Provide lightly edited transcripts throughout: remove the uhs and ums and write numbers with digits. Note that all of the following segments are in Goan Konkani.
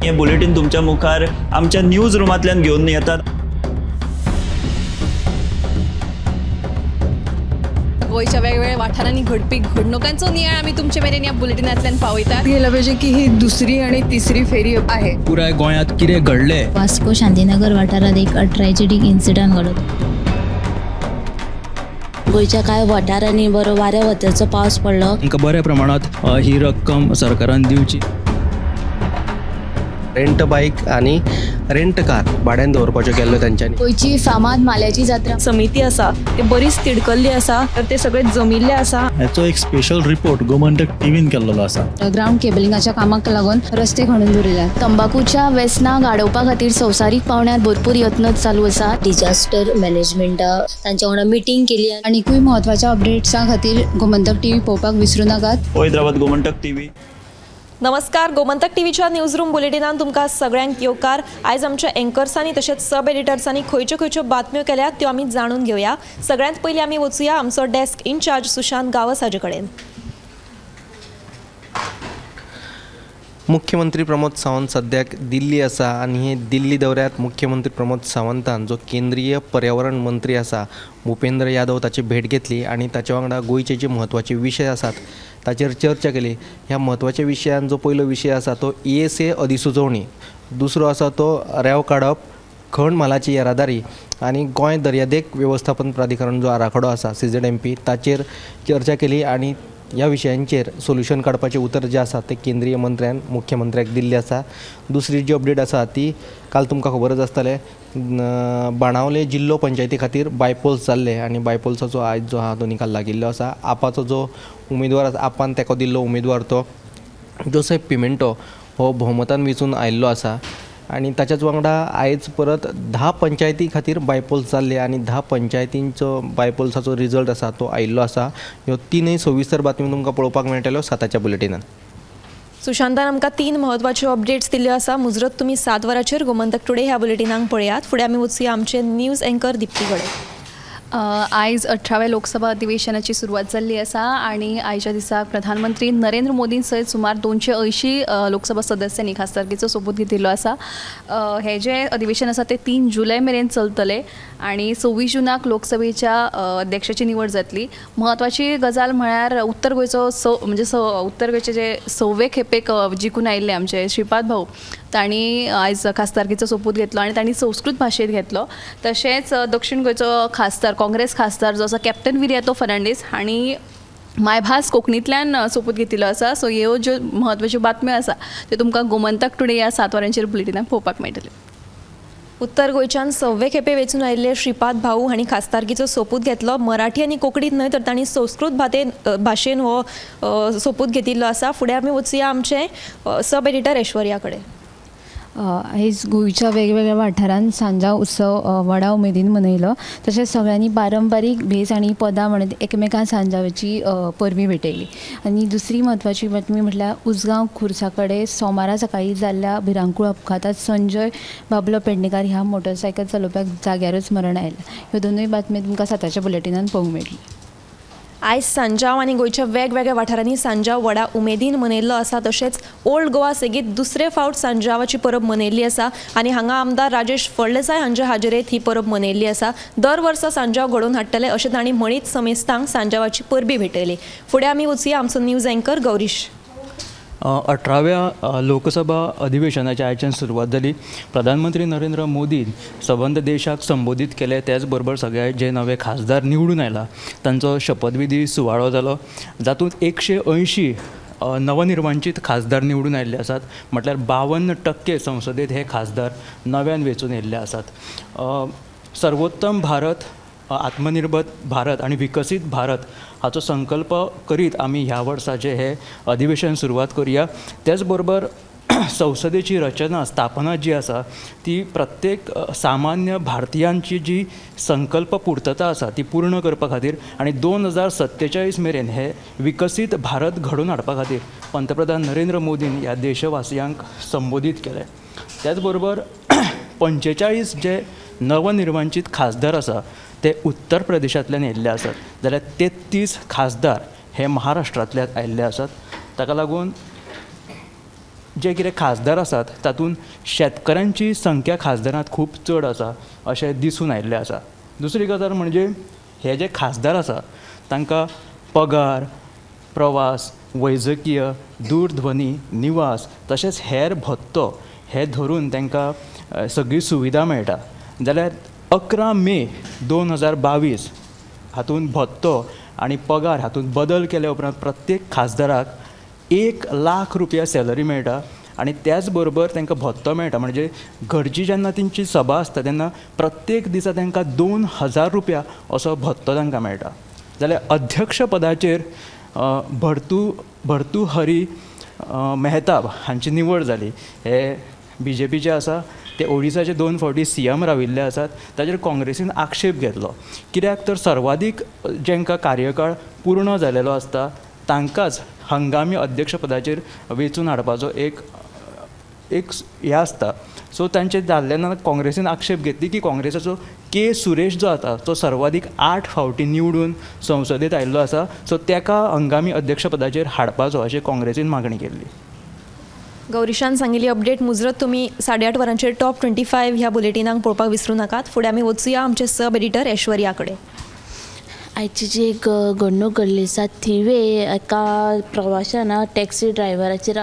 हे बुलेटीन तुमच्या मुखार आमच्या न्यूज रुमांतल्यान घेवन येतात। गोंयच्या वेगवेगळ्या वाठारांनी घडपी घडणुकांचो नियाळ आमी तुमचे मेरेन ह्या बुलेटिनांतल्यान पावयतात। गेला पाहिजे की ही दुसरी आणि तिसरी फेरी आहे। पुराय गोंयांत कितें घडलें। वास्को शांतीनगर वाठारांत एक ट्रॅजेडीक इन्सिडंट घडलो। गोंयच्या कांय वाठारांनी बरो वाऱ्या वताचो पावस पडलो। तांकां बऱ्या प्रमाणांत ही रक्कम सरकारान दिवची। रेंट बाईक आनी रेंट कार भाड्यान दवरपाच्यो केल्ल्यो तांच्यांनी। गोंयची फामाद माल्याची जात्रा समिती आसा ते बरीच तिडकल्ली आसा, तर ते सगळे जमिल्ले आसा। हाचो एक स्पेशल रिपोर्ट गोमंतक टीव्हीन केल्लो आसा। ग्राउंड केबलिंगाच्या कामाक लागून रस्ते खणून दवरिल्यात। तंबाकूच्या वेसनाक आडोवपा खातीर संवसारीक पावंड्यार भरपूर यत्न चालू आसा। डिजास्टर मॅनेजमेंटा तांच्या वांगडा मिटींग केली। आनीकूय म्हत्वाच्या अपडेट्सां खातीर गोमंतक टीव्ही पळोवपाक विसरूं नाकात। हैदराबाद गोमंतक टीव्ही। नमस्कार, गोमंतक टीव्हीच्या न्यूज रूम बुलेटिनान तुमकां सगळ्यांक येवकार। आयज आमच्या एंकर्सांनी तशेंच सब एडिटर्सांनी खंयच्यो खंयच्यो बातम्यो केल्यात त्यो आमी जाणून घेवया। सगळ्यांत पयलीं आमी वचुया आमचो डेस्क इन्चार्ज सुशांत गांवस हाजे कडेन। मुख्यमंत्री प्रमोद सावंत सद्याक दिल्ली आसा आनी हे दिल्ली दौऱ्यांत मुख्यमंत्री प्रमोद सावंतान जो केंद्रीय पर्यावरण मंत्री आसा भूपेंद्र यादव ताची भेट घेतली आनी ताच्या वांगडा गोंयचे जे म्हत्वाचे विशय आसात ताचेर चर्चा केली। ह्या म्हत्वाच्या विशयान जो पयलो विशय आसा तो ESA अधिसुचोवणी, दुसरो आसा तो रेंव काडप, खण म्हालाची येरादारी आनी गोंय दर्यादेग वेवस्थापन प्राधिकरण जो आराखडो आसा CZMP ताचेर चर्चा केली आनी ह्या विशयांचेर सोल्युशन काडपाचें उतर जें आसा तें केंद्रीय मंत्र्यान मुख्यमंत्र्याक दिल्लें आसा। दुसरी जी अपडेट आसा ती काल तुमकां खबरच आसतलें, बाणावले जिल्लो पंचायती खातीर बायपोल्स जाल्ले आनी बायपोल्साचो आयज जो आहा तो निकाल लागिल्लो आसा। आपाचो जो उमेदवार आसा, आपान तेको दिल्लो उमेदवार तो जोसेफ पिमेंटो हो भोवमतान वेंचून आयिल्लो आसा आनी ताच्याच वांगडा आयज परत 10 पंचायती खातीर बायपोल्स जाल्ले आनी 10 पंचायतींचो बायपोल्साचो रिजल्ट आसा तो आयिल्लो आसा। ह्यो तीनय सविस्तर बातम्यो तुमकां पळोवपाक मेळटल्यो 7च्या बुलेटिनान। सुशांतान आमकां 3 म्हत्वाच्यो अपडेट्स दिल्ल्यो आसा। मुजरत तुमी 7 वरांचेर गोमंतक टुडे ह्या बुलेटिनाक पळयात। फुडें आमी वचुया आमचे न्यूज एंकर दीप्ती कडेन। आयज 18व्या लोकसभा अधिवेशनाची सुरवात जाल्ली आसा आनी आयच्या दिसाक प्रधानमंत्री नरेंद्र मोदीं सयत सुमार 280 लोकसभा सदस्यांनी खासदारकीचो सोपूत घेतिल्लो आसा। हे जे अधिवेशन आसा ते 3 जुलय मेरेन चलतले आनी 26 जुनाक लोकसभेच्या अध्यक्षाची निवड जातली। म्हत्वाची गजाल म्हळ्यार उत्तर गोंयचो उत्तर गोंयचे जे 6वे खेपेक जिखून आयिल्ले आमचे श्रीपाद भाऊ तांणी आयज खासदारकीचो सोपूत घेतलो आनी तांणी संस्कृत भाशेंत घेतलो। तशेंच दक्षिण गोंयचो खासदार काँग्रेस खासदार जो आसा कॅप्टन विरियातो फर्नांडीस हांणी मायभास कोंकणींतल्यान सोपूत घेतिल्लो आसा। सो ह्यो ज्यो म्हत्वाच्यो बातम्यो आसा त्यो तुमकां गोमंतक टुडे ह्या 7 वरांचेर बुलेटिनाक पळोवपाक मेळटल्यो। उत्तर गोंयच्यान 6वे खेपे वेंचून आयिल्ले श्रीपाद भाऊ हांणी खासदारकीचो सोपूत घेतलो। मराठी आनी कोंकणींत न्हय तर तांणी संस्कृत भाशेन हो सोपूत घेतिल्लो आसा। फुडें आमी वचुया आमचे सब एडिटर ऐश्वर्या कडेन। आयज गोंयच्या वेगवेगळ्या वाठारांत सांजाव उत्सव व्हडा उमेदीन मनयलो। तशेंच सगळ्यांनी पारंपारीक भेस आनी पदां म्हणत एकमेकां सांजावाची परबी भेटयली। आनी दुसरी म्हत्वाची बातमी म्हटल्यार उजगांव खुर्सा कडेन सोमारा सकाळीं जाल्ल्या भिरांकूळ अपघातांत संजय बाबलो पेडणेकार ह्या मोटरसायकल चलोवप्याक जाग्यारूच मरण आयलें। ह्यो दोनूय बातम्यो तुमकां 7च्या बुलेटिनान पळोवंक मेळटल्यो। आयज सांजाव आनी गोंयच्या वेगवेगळ्या वाठारांनी सांजाव व्हडा उमेदीन मनयल्लो आसा। तशेंच ओल्ड गोवा सेगीत दुसरे फावट सांजावाची परब मनयल्ली आसा आनी हांगा आमदार राजेश फळदेसाय हांच्या हाजेरेंत ही परब मनयल्ली आसा। दर वर्सा सांजाव घडोवन हाडटले अशें तांणी म्हणीत समेस्तांक सांजावाची परबी भेटयली। फुडें आमी वचुया आमचो न्यूज एंकर गौरीश। 18व्या लोकसभा अधिवेशनाची आयच्यान सुरवात जाली। प्रधानमंत्री नरेंद्र मोदीन सबंद देशाक संबोधीत केले, त्याच बरोबर सगळे जे नवे खासदार निवडून आयला तांचो शपथविधी सुवाळो जालो, जातूंत 180 नवनिर्वाचित खासदार निवडून आयिल्ले आसात, म्हटल्यार 52% संसदेत हे खासदार नव्यान वेंचून येयल्ले आसात। सर्वोत्तम भारत, आत्मनिर्भर भारत आनी विकसीत भारत हाचो संकल्प करीत आमी ह्या वर्साचें हें अधिवेशन सुरवात करुया। त्याच बरोबर संसदेची रचना स्थापना जी आसा ती प्रत्येक सामान्य भारतीयांची जी संकल्प पूर्तता आसा ती पूर्ण करपा खातीर आनी 2047 मेरेन हे विकसीत भारत घडोवन हाडपा खातीर पंतप्रधान नरेंद्र मोदीन ह्या देशवासियांक संबोधीत केलें। त्याच बरोबर 45 जे नवनिर्वाचित खासदार आसा ते उत्तर प्रदेशांतल्यान येयल्ले आसात, जाल्यार 33 खासदार हे महाराष्ट्रांतल्यान आयिल्ले आसात। ताका लागून जे कितें खासदार आसात तातूंत शेतकारांची संख्या खासदारांत खूब चड आसा अशें दिसून आयिल्लें आसा. दुसरी गजाल म्हणजे हे जे खासदार आसा तांकां पगार, प्रवास, वैजकीय, दूरध्वनी, निवास तशेंच हेर भत्तो हे धरून तांकां सगळी सुविधा मेळटा. जाल्यार 11 मे 2022 हातूंत भत्तो आनी पगार हातूंत बदल केल्या उपरांत प्रत्येक खासदाराक 1 लाख रुपया सॅलरी मेळटा आनी त्याच बरोबर तांकां भत्तो मेळटा. म्हणजे घरची जेन्ना तेंची सभा आसता तेन्ना प्रत्येक दिसा तांकां 2000 रुपया असो भत्तो तांकां मेळटा. जाल्यार अध्यक्षपदाचेर भर्तुहरी मेहताब हांची निवड जाली. हे बीजेपीचे आसा, ते ओडिसाचे 2 फावटी CM राविल्ले आसात. ताचेर काँग्रेसीन आक्षेप घेतलो, कित्याक तर सर्वाधीक जांकां कार्यकाळ पूर्ण जालेलो आसता तांकांच हंगामी अध्यक्षपदाचेर वेंचून हाडपाचो एक एक हें आसता. सो तांचे जाल्ले ना काँग्रेसीन आक्षेप घेतली की काँग्रेसाचो के सुरेश जो आसा तो सर्वाधीक 8 फावटी निवडून संसदेत आयिल्लो आसा, सो ताका हंगामी अध्यक्षपदाचेर हाडपाचो अशें काँग्रेसीन मागणी केल्ली. गौरीशान सांगिल्ली अपडेट मुजरत तुमी 8:30 वरांचेर टॉप 25 ह्या बुलेटिनाक पळोवपाक विसरूं नाकात. फुडें आमी वचुया आमचे सब एडिटर ऐश्वर्या कडेन. आयची जी एक घडणूक घडली आसा थिवे एका प्रवाशान टॅक्सी ड्रायव्हराचेर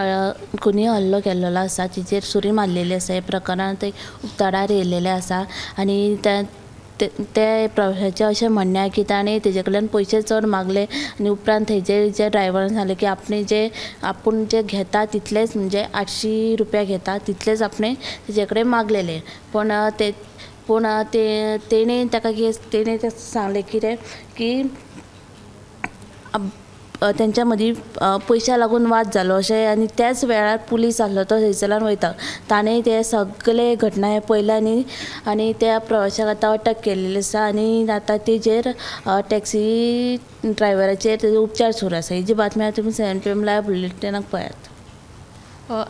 खुनी हल्लो केल्लो आसा, तिचेर सुरी मारलेली आसा. हे प्रकरणांत ते उक्ताडार येयलेलें आसा आनी त्या प्रवाशाचें अशें म्हणणें आहा की ताणें तेजे कडल्यान पयशे चड मागले आनी उपरांत थंयचे जे ड्रायव्हरान सांगलें की आपणे जे आपूण जे घेता तितलेच, म्हणजे 800 रुपया घेता तितलेच आपणें तेजे कडेन मागलेले, पूण ते पूण तेणें ताका तेणें सांगलें कितें की तेंच्या मदीं पयशा लागून वाद जालो अशें, आनी त्याच वेळार पुलीस आसलो तो थंयसरल्यान वयता, ताणें ते सगळे घटना हे पळयले आनी त्या प्रवाशाक आतां अटक केल्ली आसा आनी आतां तेजेर टॅक्सी ड्रायव्हराचेर तेजो उपचार सुरू आसा. ही जी बातमी आसा तुमी 7 PM live बुलेटिनाक पळयात.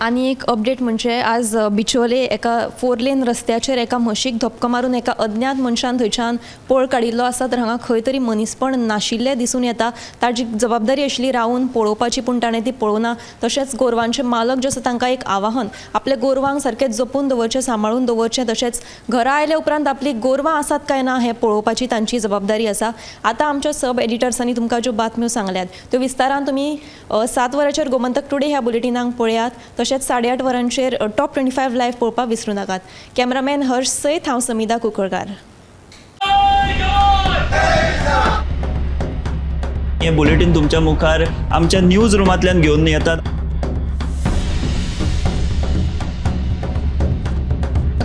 आनी एक अपडेट म्हणजे आज बिचोले एका 4 लेन रस्त्याचेर एका म्हशीक धपको मारून एका अज्ञात मनशान थंयच्यान पळ काडिल्लो आसा. तर हांगा खंय तरी मनीसपण नाशिल्लें दिसून येता. ताजी जबाबदारी आशिल्ली रावून पळोवपाची, पूण ताणें ती पळोवना. तशेंच गोरवांचे मालक जे आसा तांकां एक आवाहन, आपल्या गोरवांक सारकें जपून दवरचें, सांबाळून दवरचें, तशेंच घरा आयले उपरांत आपली गोरवां आसात काय ना हें पळोवपाची तांची जबाबदारी आसा. आतां आमच्या सब एडिटर्सांनी तुमकां ज्यो बातम्यो सांगल्यात त्यो विस्तारान तुमी 7 वरांचेर गोमंतक टुडे ह्या बुलेटिनाक पळयात. तशेंच 8:30 वरांचेर टॉप 25 लायव्ह पळोवपाक विसरूं नाकात. कॅमेरामॅन हर्ष सयत हांव समिधा कुंकळकार. हे बुलेटिन तुमच्या मुखार आमच्या न्यूज रुमांतल्यान घेवन येतात.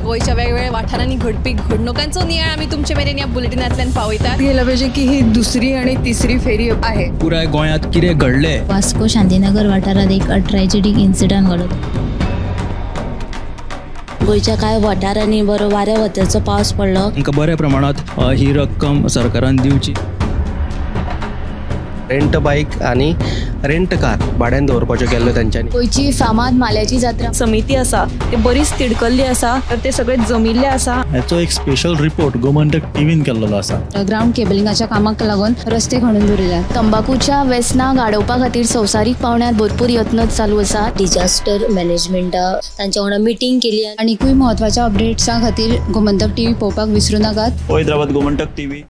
गोंयच्या वेगवेगळ्या वाठारांनी घडपी घडणुकांचो नियाळ आमी तुमचे मेरेन ह्या बुलेटिनांतल्यान पावयतात. गेलं पाहिजे की ही दुसरी आणि तिसरी फेरी आहे. पुराय गोंयांत कितें घडलें, वास्को शांतीनगर वाठारांत एक ट्रॅजेडीक इन्सिडंट घडलो. गोंयच्या कांय वाठारांनी बरो वाऱ्या वताचो पावस पडलो. तांकां बऱ्या प्रमाणांत ही रक्कम सरकारान दिवची. रेंट बायक आनी रेंट कार भाड्यान दवरपाच्यो केल्ल्यो तेंच्यांनी. गोंयची फामाद माल्याची जात्रा समिती आसा ते बरीच तिडकल्ली आसा, तर ते सगळे जमिल्ले आसा. हाचो एक स्पेशल रिपोर्ट गोमंतक टीव्हीन केल्लो आसा. ग्रावंड केबलिंगाच्या कामाक लागून रस्ते खणून दवरिल्यात. तंबाकूच्या वेसनाक आडोवपा खातीर संवसारीक पावंड्यार भरपूर यत्न चालू आसा. डिजास्टर मॅनेजमेंटा तांच्या वांगडा मिटींग केली. आनीकूय म्हत्वाच्या अपडेट्सां खातीर गोमंतक टीव्ही पळोवपाक विसरूं नाकात. पळयत रावात गोमंतक टीव्ही.